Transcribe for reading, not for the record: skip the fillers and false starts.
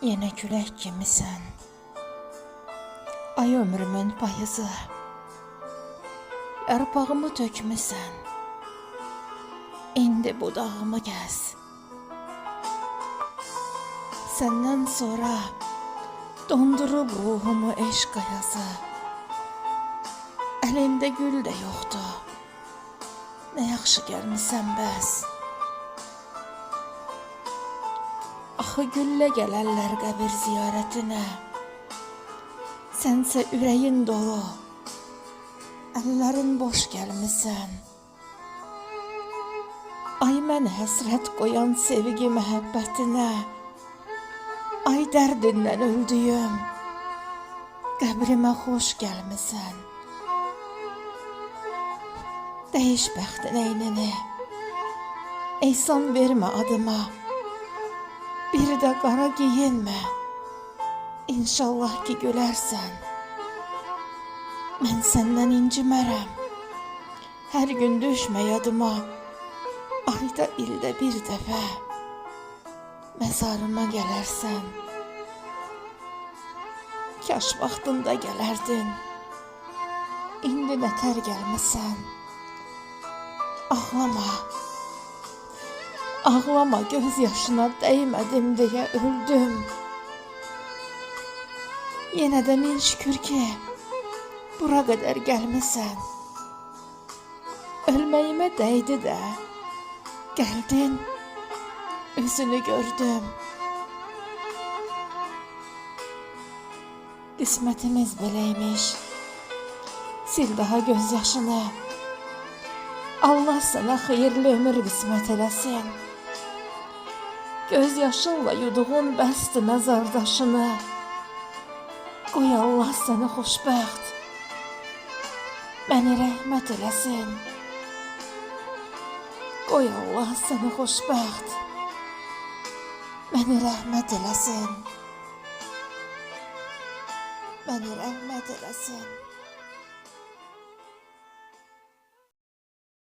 Yenə külək kimisən. Ay ömrümün payızı. Yarpağımı tökmüsən. İndi budağımı gəz. Səndən sonra dondurub ruhumu eşq ayazı. Əlində gül də yoxdur. Nə yaxşı gəlmisən bəs. Axı güllə gələrlər qəbir ziyarətinə. Sənsə ürəyin dolu, əllərin boş gəlmisən. Ay mən həsrət qoyan sevgi məhəbbətinə. Ay dərdindən öldüyüm, qəbrimə xoş gəlmisən. Dəyiş bəxtin eynini, ehsan vermə adıma. Bir də qara geyinmə, İnşallah ki gülərsən. Mən səndən incimərəm. Hər gün düşmə yadıma. Ayda ildə bir dəfə məzarıma gələrsən. Kaş vaxtında gələrdin. İndi nətər gəlmisən? Ağlama. Ağlama, göz yaşına dəymədim deyə öldüm. Yenə də min şükür ki, bura qədər gəlmisən. Ölməyimə dəydi də. Gəldin, üzünü gördüm. Qismətimiz beləymiş. Sil daha göz yaşını. Allah sənə xeyirli ömür qismət eləsin. Göz yaşınla yuduğun bəsdir məzardaşını. Qoy Allah səni xoşbəxt, məni rəhmət eləsin. Qoy Allah səni xoşbəxt, məni rəhmət eləsin. Məni rəhmət eləsin.